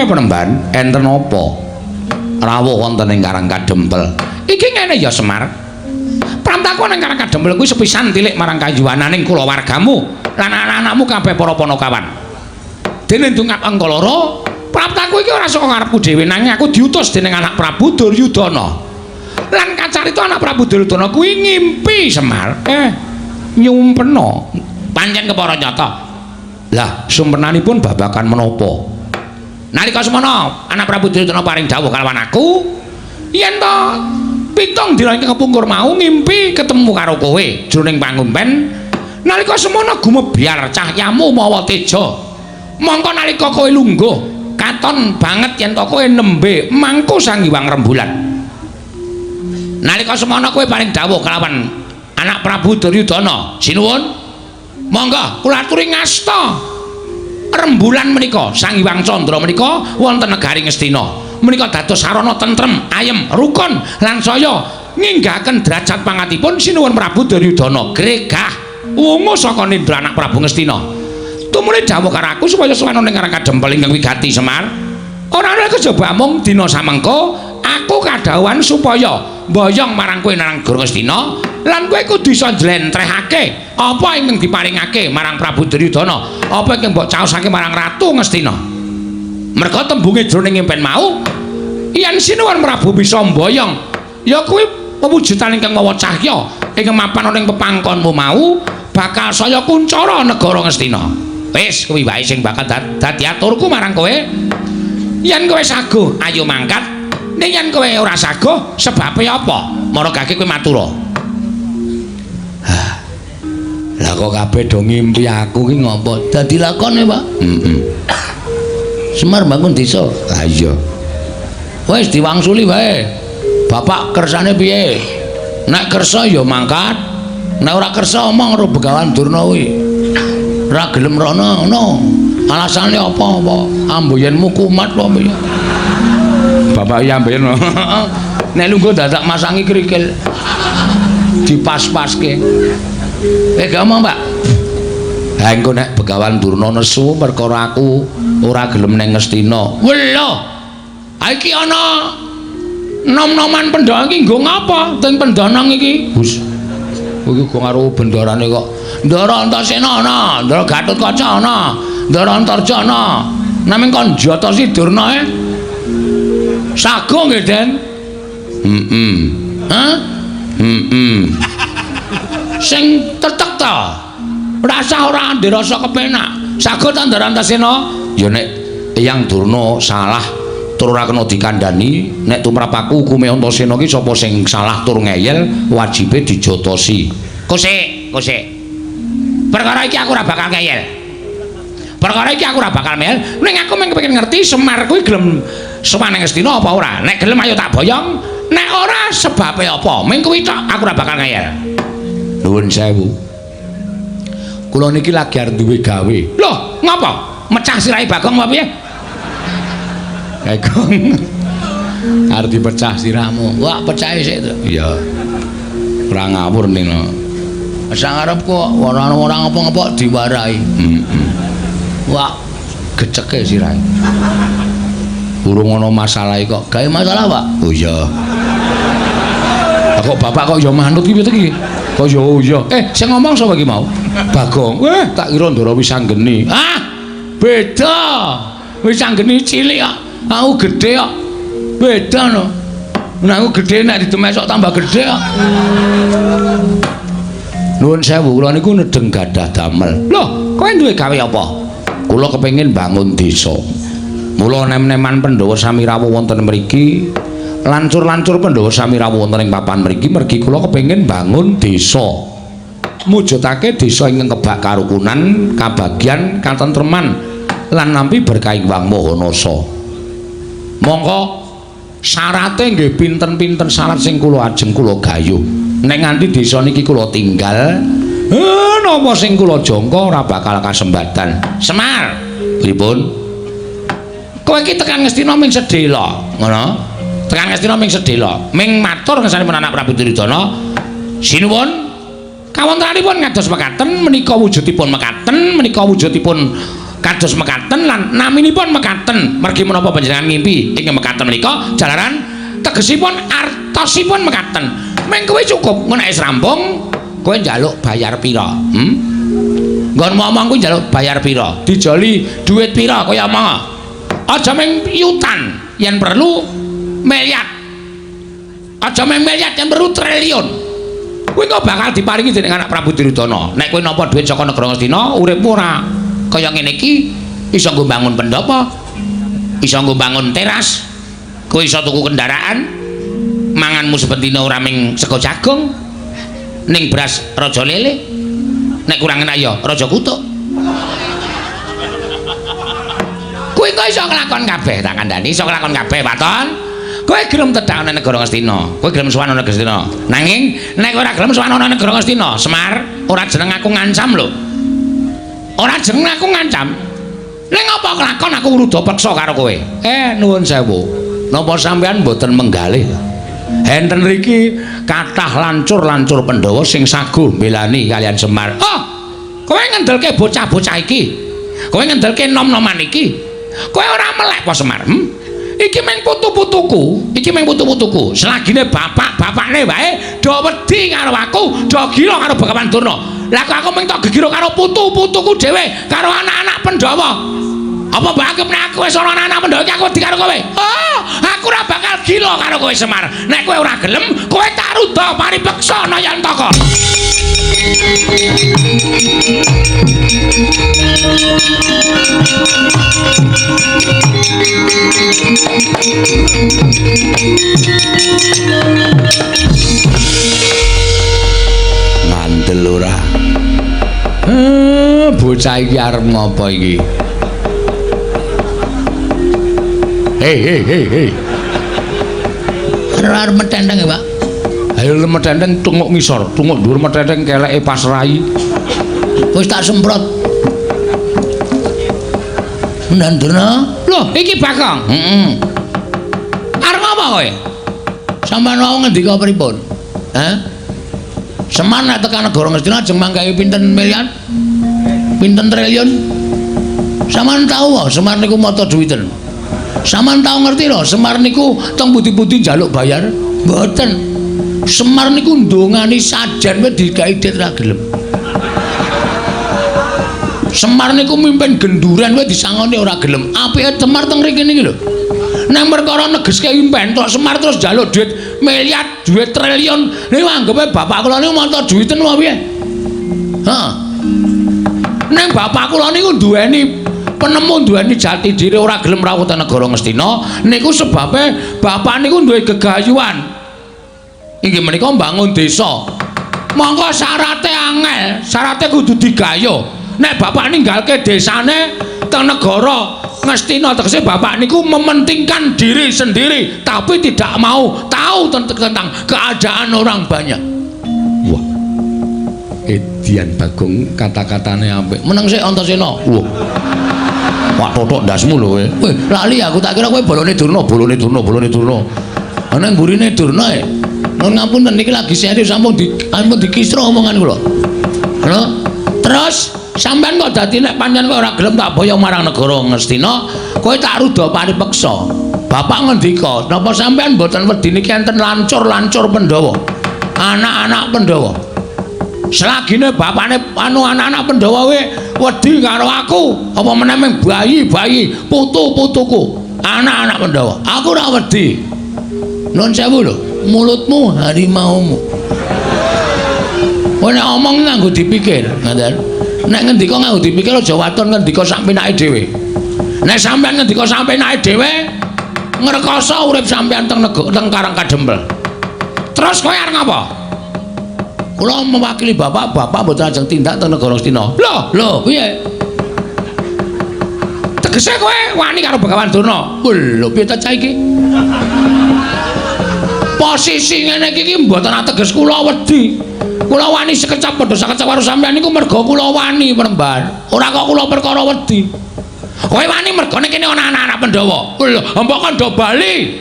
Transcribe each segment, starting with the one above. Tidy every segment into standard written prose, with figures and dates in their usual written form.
Penemban, enten apa? Rawuh wonten ing Karang Kadempel. Iki ngene ya, Semar. Pramtaku nang Karang Kadempel kuwi sepisan tilik marang kayuwananing kulawargamu lan anak-anakmu kabeh para panakawan. Dene ndungap angka loro, praptaku iki ora saka karepku dhewe nanging aku diutus dening anak Prabu Duryudana. Lan kacarita anak Prabu Duryudana kuwi ngimpi, Semar. Nyumpena. Pancen kepara nyata. Lah, sumpenanipun babagan menapa? Nalika semana anak Prabu Duryudana paring dawuh kalawan aku, yen to 7 dina ingkang kepungkur mau ngimpi ketemu karo kowe jroning pangumpen. Nalika semana gumebyar cahyamu mawa teja. Mongko nalika kowe lungguh, katon banget yen to kowe nembe mangku Sang Hyang Rembulan. Nalika semana kowe paring dawuh kalawan anak Prabu Duryudana, sinuwun, monggo kula aturi ngasta rembulan menika, Sang Hyang Candra menika wonten negari Ngastina. Menika dados sarana tentrem, ayem, rukun lan saya nginggahaken derajat pangatipun sinuwun Prabu Duryudana. Gregah wungu saka nindra anak Prabu Ngastina. Tumuli dawuh karo aku supaya sowan ning Karang Kadempel ingkang wigati, Semar. Ora ana kejaba mung dina samengko aku kadhawuhan supaya mboyong marang kowe nang negara Ngastina lan kowe kudu iso njlentrehake apa ingkang diparingake marang Prabu Duryudana, apa ingkang mbok caosake marang Ratu Ngastina. Merga tembunge jroning impen mau yen sinuwun Prabu bisa mboyong ya kuwi pewujudan ingkang mawa cahya ingkang mapan ana ing pepangkonmu mau bakal saya kuncara negara Ngastina. Wis kuwi wae sing bakal dadi aturku marang kowe. Yen kowe saguh ayo mangkat, ning yen kowe ora saguh sebabe apa? Maragake kowe matura. Hah. Lah kok kabeh do ngimpi aku ki ngopo? Dadi lakone, Pak. Heeh. Semar bangun desa. Lah iya. Wis diwangsuli wae. Bapak kersane piye? Nek kersa ya mangkat. Nek ora kersa omong karo Begawan Durna kuwi. Ora gelem rono ngono. Alasane apa-apa? Amboyenmu kumat apa piye? Bapak iya amboyen. Nek lungguh dadak masangi krikil. Dipas-paske. Gak omong, Pak. Ha engko nek Begawan Durna nesu perkara aku ora gelem ning Ngastina. Welo. Ha iki ana nom-noman Pandhawa iki nggo ngapa? Teng Pendanang iki. Hus. Iki go karo bendarane kok. Ndara Antasena ana, Ndara Gatotkaca ana, Ndara Antarja ana. Naming kon jatosi Durna e. Sago nggih, Den. Heeh. Hah? Heeh. Sing tetek ta? Rasa ora ndek rasa kepenak. Sago ta Ndara Antasena? Ya nek Eyang Durna salah tur ora kena dikandhani, nek tumrap aku hukume Antasena ki sapa sing salah tur ngeyel wajibe dijotosi. Kosek, kosek. Perkara iki aku ora bakal ngeyel. Perkara iki aku ora bakal ngeyel, ning aku mung kepengin ngerti Semar kuwi gelem sowan ning Ngastina apa ora. Nek gelem ayo tak boyong, nek ora sebabe apa? Mung kuwi tok aku ora bakal ngeyel. Nuwun sewu. Kula niki lagi arep duwe gawe. Loh, ngapa? Mecah sirahe Bagong apa piye? Bagong. Arep dipecah sirahmu. Wah, pecahe sik to. Iya. Ora ngawur ning. Sak arepku ora ora ngapa-ngapa diwarai. Heeh. Wah, geceke sirahe. Urung ana masalah kok. Gawe masalah, Pak. Oh iya. Lah kok bapak kok ya manut ki piye iki? Kok ya oh iya. Sing ngomong sapa iki mau? Bagong. Tak kira Ndara Wisanggeni. Ah, beda. Wisanggeni cilik kok. Aku gedhe kok. Beda no. Nek aku gedhe nek didemesok tambah gedhe kok. Nuwun sewu, kula niku nedeng gadah damel. Loh, kowe duwe gawe apa? Kula kepengin bangun desa. Mula nem-neman Pandhawa sami rawuh wonten mriki, lancur-lancur Pandhawa sami rawuh wonten ing papan mriki mergi kula kepengin bangun desa. Mujudake desa ingkang kebak karukunan, kabagyan, katentreman lan nampi berkah Hyang Maha Nasa. Mongko syarate nggih pinten-pinten syarat sing kula ajeng kula gayuh. Nek nganti desa niki kula tinggal, napa sing kula jangka ora bakal kasembatan. Semar, pripun? Kowe iki tekan Ngastina ming sedhela, ngono? Tekan Ngastina ming sedhela, ming matur ngersanipun anak Prabu Duryudana. Sinuwun, kawontenanipun ngados mekaten menika wujudipun mekaten, menika wujudipun Kados mekaten lan naminipun mekaten. Mergi menapa panjenengan ngimpi ing mekaten menika jalaran tegesipun artosipun mekaten. Ming kowe cukup ngono nek wis rampung kowe njaluk bayar pira? Nggon ngomong kuwi njaluk bayar pira? Dijoli duit pira kaya omong. Aja ming yutan, yen perlu miliar. Aja ming miliar, yen perlu triliun. Kuwi kok bakal diparingi dening anak Prabu Duryudana. Nek kowe nampa duit saka negara Ngastina, uripmu ora kaya ngene iki, iso nggo bangun pendhapa, iso nggo bangun teras, kowe iso tuku kendaraan, manganmu saben dina ora ming sego jagung, ning beras raja lele, nek kurang enak ya raja kutuk. Kowe kok iso nglakon kabeh, tak kandhani iso nglakon kabeh, Waton. Kowe gelem tedhak ana negara Ngastina, kowe gelem sowan ana Ngastina. Nanging nek ora gelem sowan ana negara Ngastina, Semar, ora jeneng aku ngancam lho. Ora jeneng aku ngancam. Ning apa kelakon aku ngruda peksa karo kowe? Nuwun sewu. Napa sampean mboten menggalih? Enten riki kathah lancur-lancur Pandhawa sing saguh mbelani kalian Semar. Oh, kowe ngendelke bocah-bocah iki. Kowe ngendelke nom-noman iki. Kowe ora melek apa Semar? Iki mung putu-putuku, iki mung putu-putuku. Selagine bapak-bapakne wae do wedi karo aku, do gila karo Begawan Durna. Lah kok aku mung tok gegiro karo putu-putuku dhewe, karo anak-anak Pandhawa. Apa mbok anggap nek aku wis ana anak-anak Pandhawa iki aku wedi karo kowe? Oh, aku ora bakal gila karo kowe Semar. Nek kowe ora gelem, kowe tak rudha paripeksa Nayantaka. Ngandel ora? Bocah iki arep ngopo iki? Hei hei hei hei. Arep metenteng ya, Pak. Ayo metenteng tunguk ngisor, tunguk dhuwur metenteng keleke pas rai. Wis tak semprot. Ndandurna. Loh, iki Bagong. Heeh. Arep apa kowe? Sampeyan wau ngendika pripun? Hah? Semar nek tekan negara Ngastina ajeng manggahi pinten miliar? Pinten triliun? Sampeyan tau wae Semar niku mata duwiten. Sampeyan tau ngerti lho, Semar niku teng pundi-pundi njaluk bayar? Mboten. Semar niku ndongani sajen wae digawe dit ra gelem. Semar niku mimpin genduren wae disangoni ora gelem. Apike Semar teng mriki niki lho. Nek perkara negeske impen tok Semar terus njaluk duit miliar, duit triliun. Niku anggepe bapak kula niku mata duwiten apa piye? Heeh. Nek bapak kula niku duweni penemu, duweni jati diri ora gelem rawuh teng negara Ngastina, niku sebabe bapak niku duwe gegayuhan. Inggih menika mbangun desa. Monggo syarate angel, syarate kudu digayuh. Nek bapak ninggalke desane teng negara Ngastina, tegese bapak niku mementingkan diri sendiri tapi tidak mau tahu tentang keadaan orang banyak. Wah. Edian Bagong kata-katane apik. Meneng sik Antasena. Wah. Wah totok ndasmu lho kowe. Weh, lali aku tak kira kowe bolone Durna, bolone Durna, bolone Durna. Ana mburine Durna e. Nuwun ngapunten niki lagi serius sampun di ampun dikisra omongan kula. Lho, terus sampean kok dadi nek pancen kowe ora gelem tak boyong marang negara Ngastina, kowe tak rudha paripeksa. Bapak ngendika, napa sampean mboten wedi niki enten lancur-lancur Pandhawa? Anak-anak Pandhawa. Selagine bapakne anu anak-anak Pandhawa kowe wedi karo aku, apa meneh ming bayi-bayi, putu-putuku, anak-anak Pandhawa. Aku ora wedi. Nuwun sewu lho, mulutmu harimaumu. Kowe nek omong nganggo dipikir, ngoten. Nek ngendika nganggo dipikir aja waton ngendika sak penake dhewe. Nek sampean ngendika sak penake dhewe, ngrekoso urip sampean teng teng Karang Kadempel. Terus kowe arep ngapa? Kula mewakili bapak, bapak mboten ajeng tindak teng negara Ngastina. Lho, lho, piye? Tegese kowe wani karo Begawan Durna. Lho, piye ta cah iki? Posisi ngene iki mboten ateges kula wedi. Kula wani sekecap padha sakecap karo sampean niku merga kula wani peremban. Ora kok kula perkara wedi. Kowe wani mergane kene ana anak-anak Pandhawa. Lho, mbok kandha bali.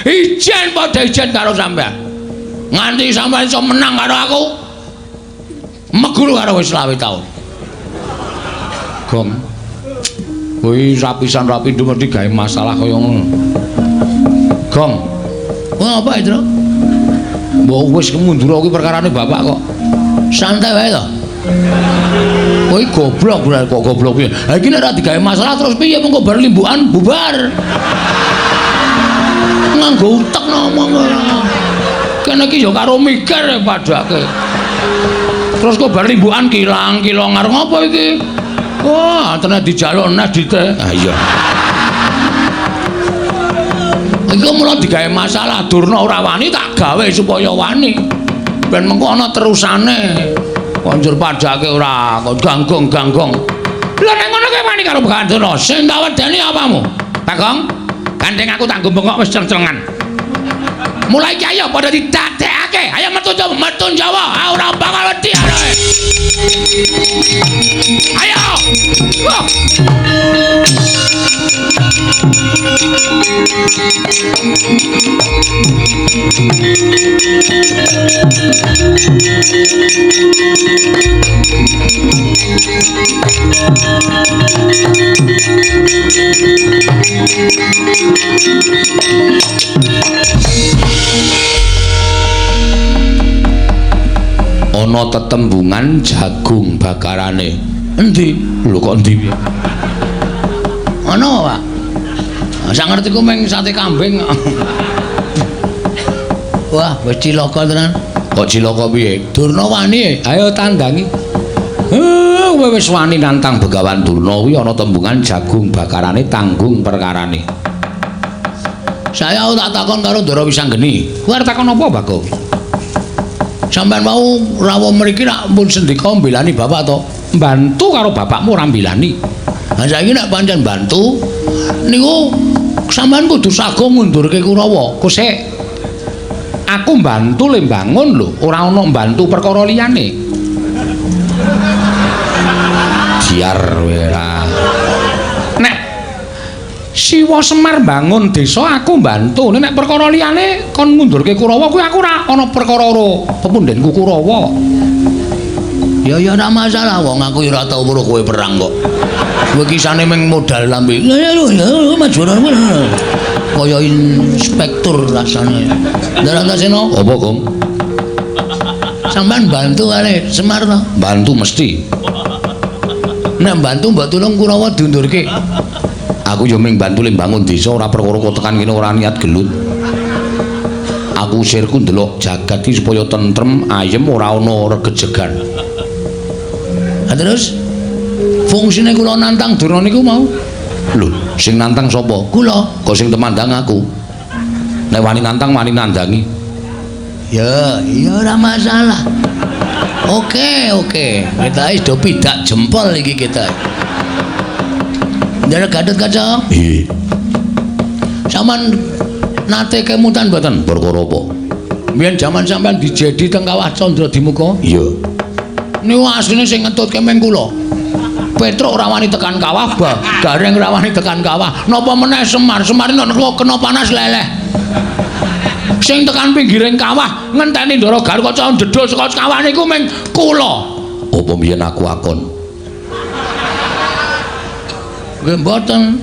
Ijen padha ijen karo sampean. Nganti sampean iso menang karo aku. Meguru karo wis 20 taun. Gong. Kuwi rapisan rapindo mesti gawe masalah kaya ngono. Gong. Wah, apa itu? Mbok wis mundur kuwi perkarane bapak kok. Santai wae to. Kowe goblok kok goblok piye? Ha iki nek ora digawe masalah terus piye mengko bar limbukan bubar. Nganggo utek ngomong ora. Kene iki ya karo mikir padake. Terus kok bar limbukan kilang-kilong arep ngopo iki? Wah, tenan dijaluk nes dite. Ha iya. Iku mula digawe masalah Durna ora wani tak gawe supaya wani. Ben mengko ana terusane. Konjur padake ora kok ganggong-ganggong. Lha nek ngono kowe wani karo Begawan Durna, sing tak wedeni apamu? Bagong, gandeng aku tak nggo bengok wis ceng-cengan. Mulai iki ayo padha didadekake. Ayo metu Jawa, metu Jawa. Ora bakal wedi arek. Ayo. Wah. Ana tetembungan jagung bakarane. Endi? Lho kok endi piye? Ana, Pak. Sak ngertiku mung sate kambing. Wah, wis cilaka tenan. Kok cilaka piye? Durna wani. Ayo tandangi. Kowe wis wani nantang Begawan Durna kuwi ana tembungan jagung bakarane tanggung perkarane. Saya tak takon karo Ndara Wisanggeni. Kowe arep takon apa, Bagong? Sampeyan mau rawuh mriki nak pun sendika mbelani bapak to? Mbantu karo bapakmu ora mbelani. Ha saiki nek pancen bantu niku sampeyan kudu sago ngundurke Kurawa. Kosek. Aku mbantu le mbangun lho, ora ana mbantu perkara liyane. Jiar ora. Nek Siwa Semar mbangun desa aku mbantu. Nek perkara liyane kon ngundurke Kurawa kuwi aku ora ana perkara karo pepundenku Kurawa. Ya ya ora masalah wong aku ya ora tau weruh kowe perang kok. Kowe kisane mung modal lambe. Ya ya maju kaya inspektur rasane. Ndara Antasena, apa, Gong? Sampeyan bantu kali Semar to? Bantu mesti. Nek bantu mbok tulung Kurawa diundurke. Aku yo mung bantu le mbangun desa ora perkara kok tekan kene ora niat gelut. Aku sirku ndelok jagat iki supaya tentrem, ayem ora ana regejegan. Ha terus fungsine kula nantang Durna niku mau. Lho, sing nantang sapa? Kula. Kok sing temandang aku. Nek wani nantang wani nandangi. Ya, ya ora masalah. Oke, oke. Kita wis do pidak jempol iki kita. Ndara Gatotkaca? Nggih. Sampeyan nate kemutan mboten? Perkara apa? Mbiyen jaman sampeyan dijedi teng Kawah Candradimuka? Iya. Niku asline sing ngetutke meng kula. Petruk ora wani tekan kawah, Gareng ora wani tekan kawah. Napa meneh Semar? Semar nek kena panas leleh. Sing tekan pinggiring kawah ngenteni Ndara Gatotkaca ndedul saka kawah niku meng kula. Apa mbiyen aku akon? Nggih mboten.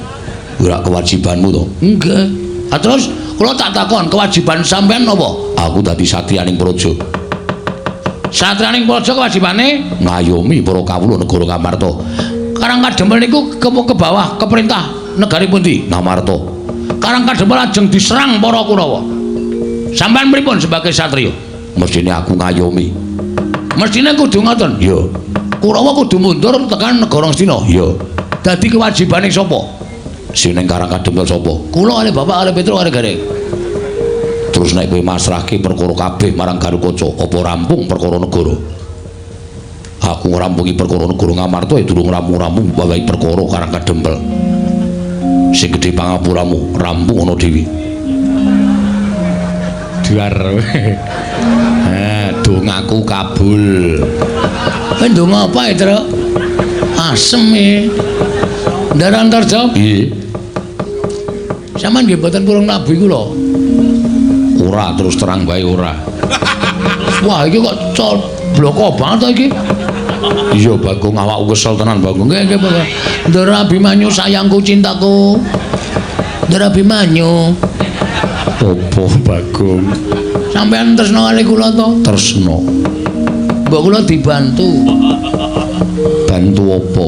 Ora kewajibanmu to? Nggih. Ha terus kula tak takon, kewajiban sampean napa? Aku dadi satriyaning praja. Satriyaning praja kewajibane ngayomi para kawula negara Ngamarta. Karang Kadempel niku ke bawah ke perintah negari pundi? Ngamarta. Karang Kadempel lajeng diserang para Kurawa. Sampean pripun sebagai satriya? Mestine aku ngayomi. Mestine kudu ngoten? Iya. Kurawa kudu mundur tekan negara Ngastina? Iya. Dadi kewajibane sapa? Sing ning Karang Kadempel sapa? Kula kali bapak kali Petruk kali Gareng. Terus nek kowe masrahke perkara kabeh marang Garukaca, apa rampung perkara negara? Aku ngrampungi perkara negara Ngamarta ya durung rampung-rampung bawahi perkara Karang Kadempel. Sing gedhe pangapuramu, rampung ana dhewe. Duar. Dongaku kabul. Kowe ndonga apa, Truk? Asem e. Ndara Antarja? Nggih. Sampeyan nggih mboten purung nabi kula. Ora, terus terang wae ora. Wah, iki kok bloko banget to iki. Iya Bagong, awakku kesel tenan Bagong. Nggih nggih Bagong. Ndara Abimanyu sayangku cintaku. Ndara Abimanyu. Apa Bagong? Sampeyan tresna kali kula to? Tresna. Mbok kula dibantu. Bantu apa?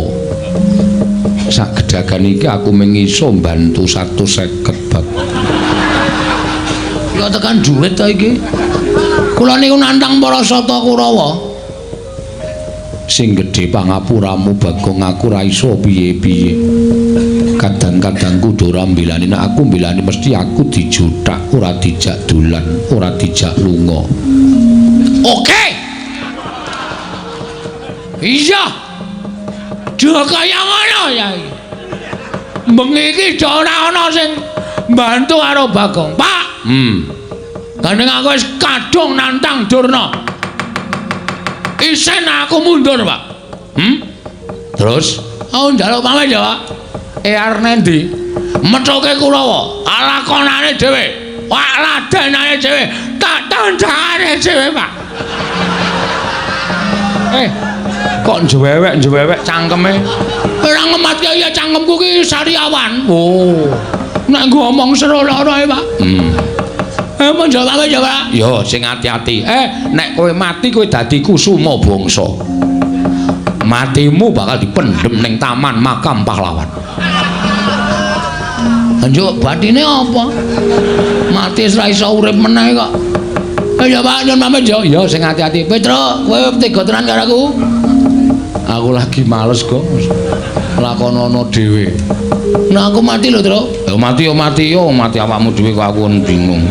Sak gedagan iki aku mung iso mbantu 150 Bagong. Kula tekan duit to iki. Kula niku nantang para sata Kurawa. Sing gedhe pangapuramu Bagong, aku ra iso piye-piye. Kadang-kadang kudu ora mbelani, nek aku mbelani mesti aku dijuthak, ora dijak dolan, ora dijak lunga. Oke. Iya. Do kaya ngono ya iki. Bengi iki do ora ana sing mbantu karo Bagong. Pak. Gandeng aku wis kadung nantang Durna. Isen aku mundur, Pak. Terus aku njaluk pamit ya, Pak. Arep nendi? Methuke Kurawa, lakonane dhewe. Wah, ladenane dhewe, tak tandangane dhewe, Pak. Kok njewewek-njewewek cangkeme? Ora ngematke ya cangkemku ki sariawan. Oh. Nek ngomong seru lara e, Pak. Mun jawab ya, Pak. Yo sing ati-ati. Nek kowe mati kowe dadi kusuma bangsa. Matimu bakal dipendhem ning taman makam pahlawan. Njuk batine apa? Mati wis ra iso urip meneh kok. Ya Pak, nyun pamit yo. Ya sing ati-ati. Petro, kowe tega tenan karo aku? Aku lagi males kok. Lakonono dhewe. Nah aku mati lho, Tru. Ya mati yo mati yo, mati awakmu dhewe kok aku bingung.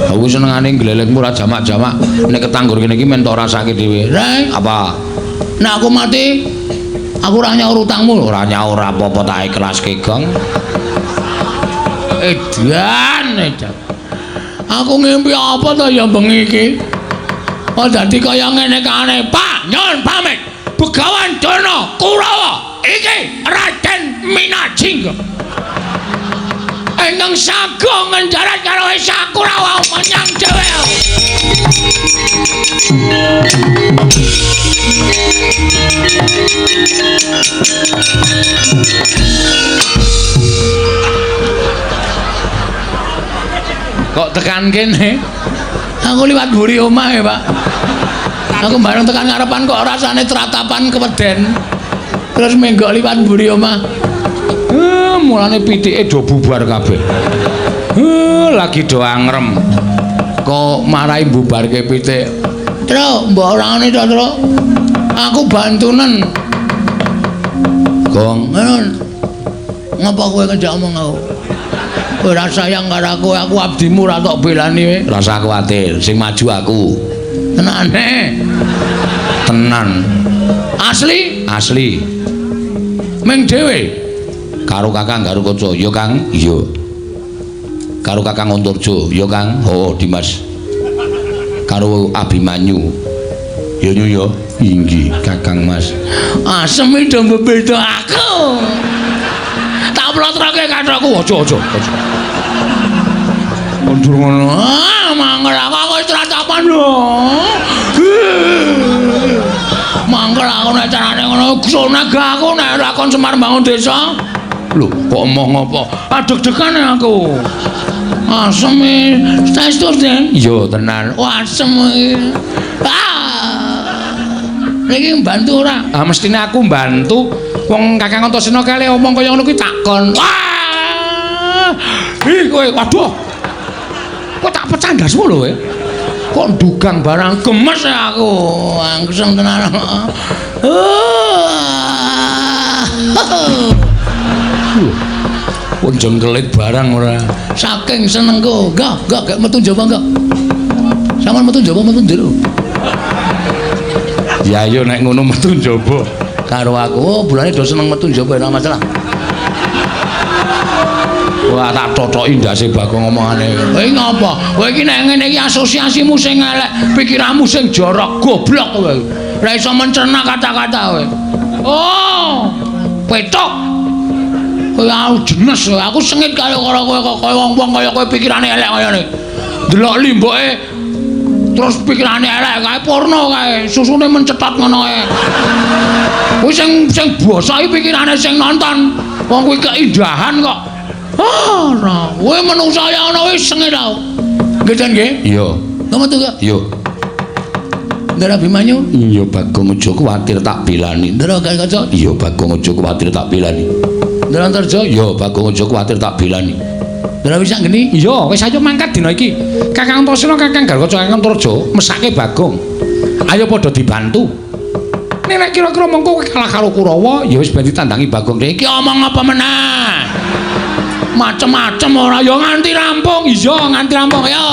Aku senengane glelengmu ora jamak-jamak. Nek ketanggur kene iki men tok rasake dhewe. Reng, apa? Nek aku mati, aku ora nyaur utangmu. Ora nyaur apa-apa tak ikhlaske, Gong. Edan, edan. Aku ngimpi apa to ya bengi iki? Oh dadi kaya ngene kane, Pak, nyun pamit. Begawan Durna Kurawa iki Raden Minajingga. Ingkang sagung ngenjarat karo Esa Kurawa menyang dhewe. Kok tekan kene? Aku liwat mburi omah ya, Pak. Aku bareng tekan ngarepan kok rasane tratapan keweden. Terus menggok liwat mburi omah. Mulane pitike do bubar kabeh. Lagi do angrem. Kok marai bubarke pitik. Truk, mbok ora ngene to, Truk. Aku bantunen. Gong, ngapa kowe ngejak omong aku? Ora sayang karo aku, aku abdimu ora tok belani kowe. Rasa kuwatir, sing maju aku. Tenane. Tenan. Asli? Asli. Ming dhewe. Karo Kakang Garukaca, ya Kang? Iya. Karo Kakang Antarja, ya Kang? Oh, Dimas. Karo Abimanyu. Ya nyu ya. Inggih, Kakang Mas. Asem iki do mbeda aku. Tak plotroke kathokku, aja aja aja. Mundur ngono. Ah, mangkel aku wis tratapan lho. Mangkel aku nek carane ngono, sunag aku nek lakon Semar mbangun desa. Lho, kok emoh ngopo? Adeg-degan aku. Asem e. Saestu, Den? Iya, tenan. Wah, asem iki. Ah. Niki mbantu ora? Ah, mestine aku mbantu. Wong Kakang Antasena kale omong kaya ngono kuwi takon. Wah! Ih, kowe waduh. Kok tak pecah ndasmu lho kowe. Kok ndugang barang gemes aku. Angseng tenan. Pun jengkelit barang ora. Saking senengku. Enggak, enggak metu njaba enggak. Sampeyan metu njaba metu njero. Ya ayo nek ngono metu njaba. Karo aku, oh bulane do seneng metu njaba ora masalah. Wah, tak totoki ndase Bagong omongane. Kowe ngapa? Kowe iki nek ngene iki asosiasimu sing elek, pikiranmu sing jorok, goblok kowe. Ora iso mencerna kata-kata kowe. Oh, petok. Kowe aku jenes, aku sengit karo kowe kok kaya wong-wong kaya kowe pikirane elek kaya ngene. Delok limbuke Terus pikirane elek kae porno kae, susune mencetot ngono kae. Kuwi sing sing basa iki pikirane sing nonton. Wong kuwi keindahan kok. Ah, ora. Kowe menungsa ya ana wis senge tau. Nggih, Jan nggih? Iya. Napa to, Kak? Iya. Ndara Abimanyu? Iya, Bagong aja kuwatir tak belani. Ndara Gatotkaca? Iya, Bagong aja kuwatir tak belani. Ndara Antarja? Iya, Bagong aja kuwatir tak belani. Ndara Wisanggeni? Iya, wis ayo mangkat dina iki. Kakang Antasena, Kakang Gatotkaca, Kakang Antarja mesake Bagong. Ayo padha dibantu. Nek nek kira-kira mengko kowe kalah karo Kurawa, ya wis ben ditandangi Bagong. Iki omong apa meneh? Macem-macem ora ya nganti rampung. Iya, nganti rampung ya.